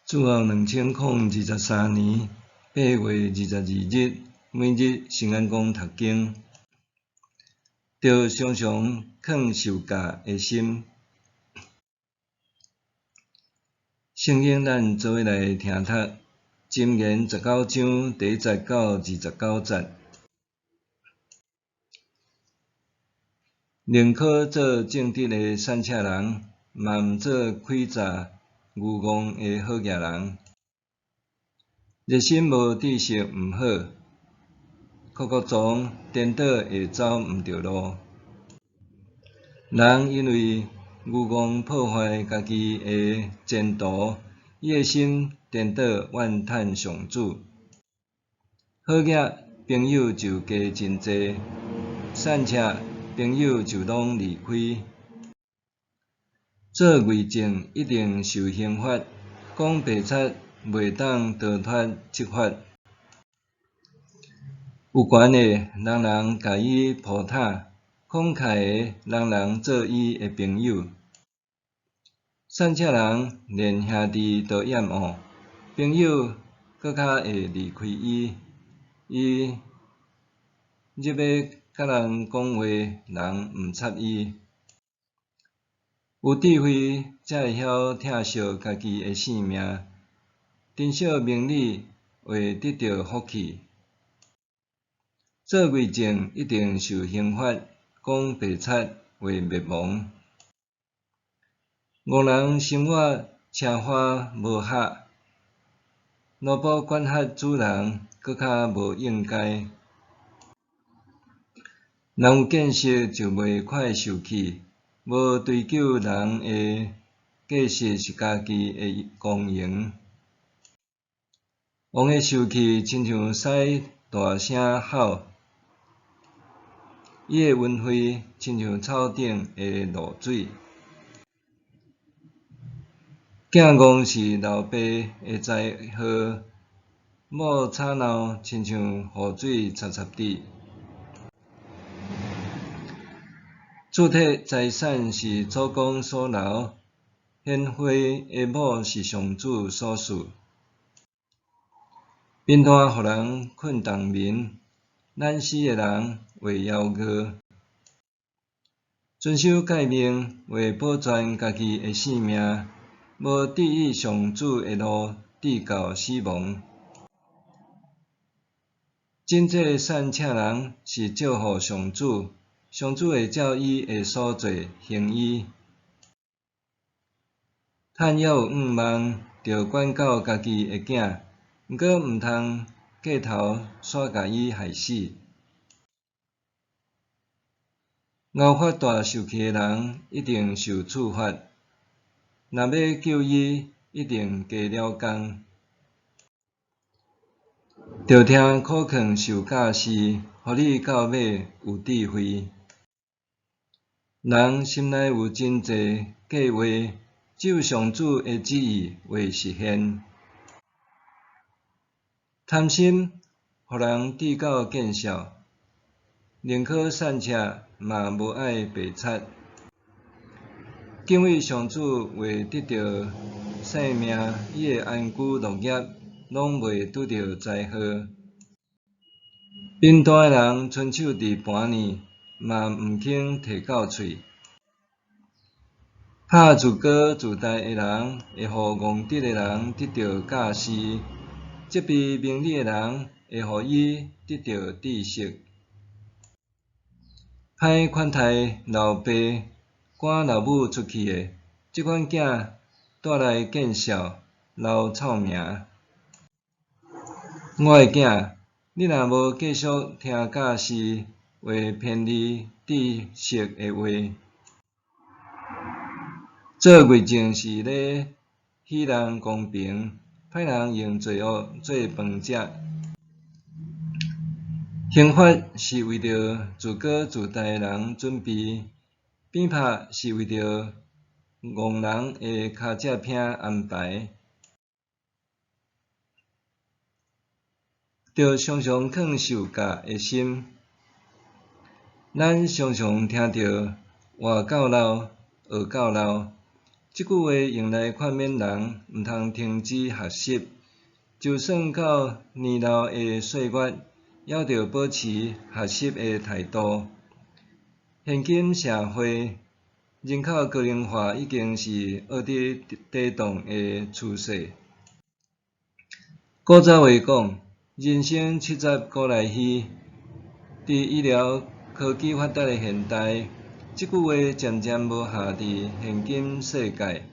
主後2023年8月22日，每日聖安公讀經，著常常囥受教的心。聖經咱做伙來聽讀，箴言19章第1節到29節。寧可做正直的散赤人，嘛毋做詭詐愚戇的好額人。熱心無知識毋好，哭哭裝顛倒會走毋著路。人因為愚戇破壞家己的前途，伊的心顛倒怨嘆上主。好額朋友就加真濟，散赤朋友就攏離開。做偽證一定受刑罰，講白賊袂當逃脫責罰。有權的人人共伊抱袒，慷慨的人人做伊的朋友。散赤人連兄弟都厭惡，朋友閣較會離開伊。伊入欲佮人講話，人毋插伊。有智慧才會曉疼惜家己的性命，珍惜名利會得著福氣。做偽證一定受刑罰，講白賊會滅亡。戇人生活奢華無合，奴僕管轄主人閣較無應該。人有見識就袂快受氣，無追究人的過失是家己的光榮。王的受氣親像獅大聲吼，伊的恩惠親像草頂的露水。囝戇是老爸的災禍，某吵鬧親像雨水潴潴滴。鑄鐵財產是祖公所留，賢惠的某是上主所賜。貧惰予人睏重眠，懶死的人會枵餓。遵守誡命會保全家己的性命，無注意上主的路，直到死亡。真濟散赤人是祝福上主，上主會照伊的所做還伊。趁猶有向望，著管教家己的囝，毋過毋通過頭煞共伊害死。𠢕發大受氣的人一定受處罰，若欲救伊，一定加了工。著聽苦勸受教示，予你到尾有智慧。人心內有真濟計畫，只有上主的旨意會實現。貪心予人至到見笑，寧可散赤嘛無愛白賊。敬畏上主會得著性命，伊會安居樂業，攏袂拄著災禍。貧惰的人伸手佇盤裡，嘛毋肯提到喙。拍自高自大的人，會予戇直的人得著教示；責備明理的人，會予伊得著知識。歹款待老爸、趕老母出去的，這款囝帶來見笑、留臭名。我的囝，你若無繼續聽教示，會偏離知識的話。做偽證是咧戲弄公平，歹人用罪惡做飯食。刑罰是為著自高自大的人準備，鞭拍是為著戇人的跤脊骿安排。著常常囥受教的心。咱常常聽著活到老，學到老，這句話用來勸勉人毋通停止學習，就算到年老的歲月，猶著保持學習的態度。現今社會人口高齡化已經是僫佇底動的趨勢。古早話講，人生70古來稀。佇醫療科技發達的現代，這句話漸漸無效佇現今世界，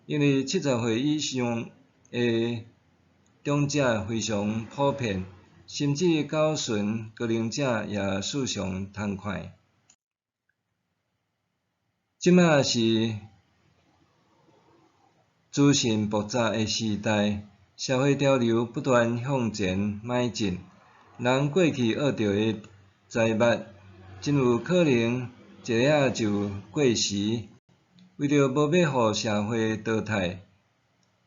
因為70歲以上的長者非常普遍，甚至九旬高齡者也時常通看。這馬是資訊爆炸的時代，社會潮流不斷向前邁進，人過去學著的財物，真有可能一下就過時。為著無欲予社會淘汰，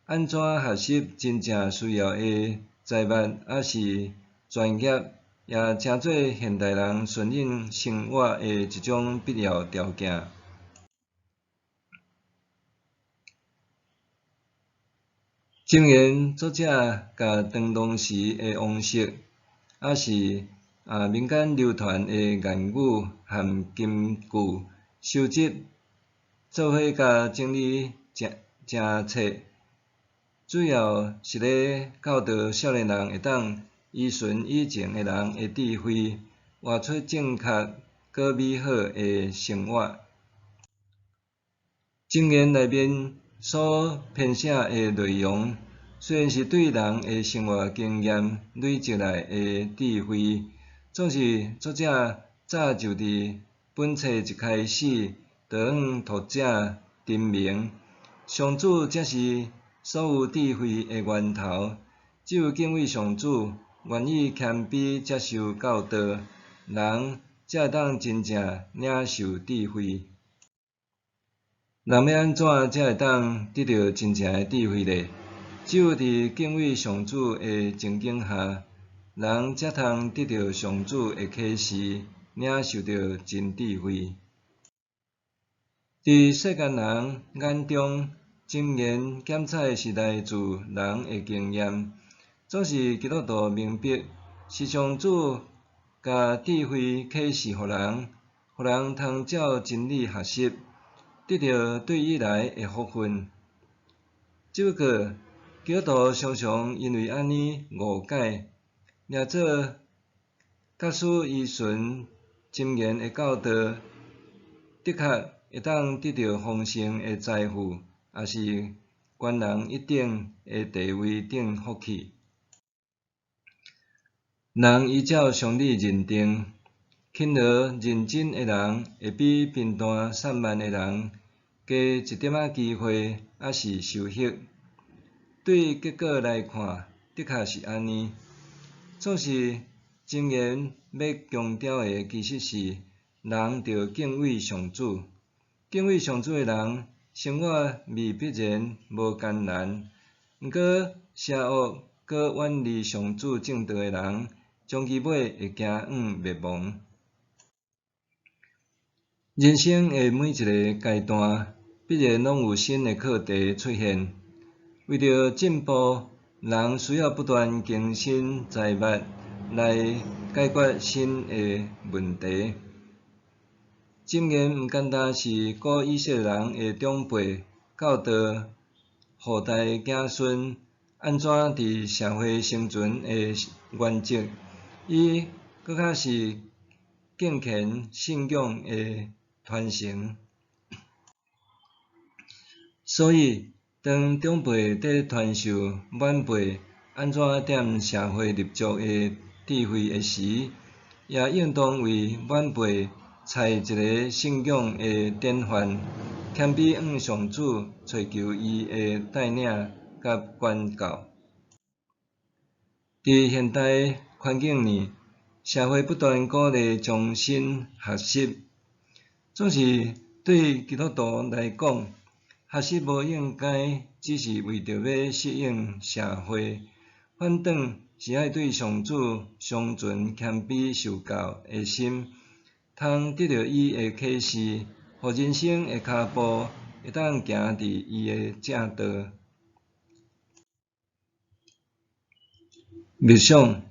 按怎學習真正需要的財物抑是專業，也成做現代人順應生活的一種必要條件。箴言作者共當當時的王室，抑是民間流傳的諺語和金句收集，做伙共整理成成冊，主要是咧教導少年人會當依循以前的人的智慧，活出正確閣美好的生活。箴言內面所編寫的內容，雖然是對人的生活經驗累積來的智慧，總是作者早就佇本冊一開始就向讀者陳明，上主才是所有智慧的源頭，只有敬畏上主，願意謙卑接受教導，人才會當真正領受智慧。人欲按怎才會當得著真正的智慧呢？只有佇敬畏上主的情景下，人才通得著上主的啟示，領受著真智慧。佇世間人眼中，箴言檢採是來自人的經驗，總是基督徒明白，是上主共智慧啟示予人，予人通照真理學習，得著對伊來的福分。只不過，基督徒常常因為按呢誤解，掠做假使依循箴言的教導，的確會當得著豐盛的財富，抑是懸人一等的地位等福氣。人依照常理認定，勤勞認真的人會比貧惰散漫的人加一點仔機會，抑是收穫。對結果來看，的確是按呢。總是箴言欲強調的，其實是人著敬畏上主。敬畏上主的人，生活未必然無艱難。毋過邪惡閣遠離上主正道的人，終其尾會走向滅亡。人生的每一个階段，必然攏有新的課題出現。為著進步，人需要不斷更新財物來解決新的問題。箴言毋單單是古以色列人的長輩教導後代子孫按怎佇社會生存的原則，伊閣較是敬虔信仰的傳承。所以，當長輩佇傳授晚輩按怎踮社會立足的智慧的時，也應當為晚輩採一个信仰的典範，謙卑向上主揣求伊的帶領佮管教。佇現代環境裡，社會不斷鼓勵終身學習，總是對基督徒來講，學習無應該只是為著欲適應社會，反轉是愛對上主常存謙卑受教的心，通得著伊的啟示，予人生的跤步會當行佇伊的正道。默想，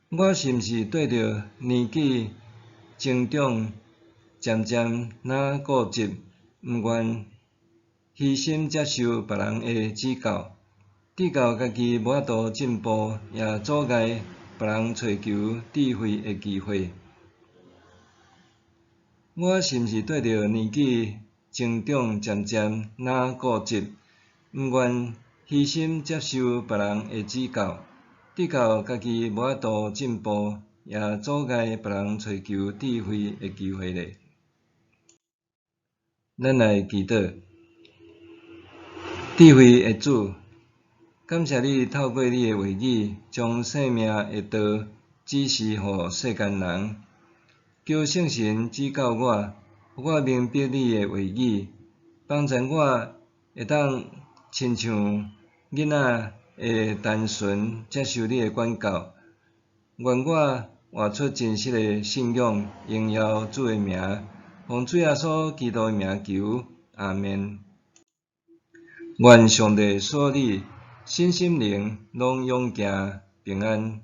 我是毋是對著年紀增長漸漸若固執，毋願虛心接受別人的指教，直到家己無法度進步，也阻礙別人揣求智慧的機會？我是毋是對著年紀增長漸漸若固執，毋願虛心接受別人的指教，直到家己無法度進步，也阻礙別人揣求智慧的機會咧？咱來祈禱。智慧的主，感謝你透過你的話語，將生命的道指示予世間人。求聖神指教我，予我明白你的話語，幫助我會當親像囡仔的單純接受你的管教。願我活出真實的信仰，榮耀主的名，奉主耶穌基督的名求，阿們。願上帝賜你身心靈攏勇健平安。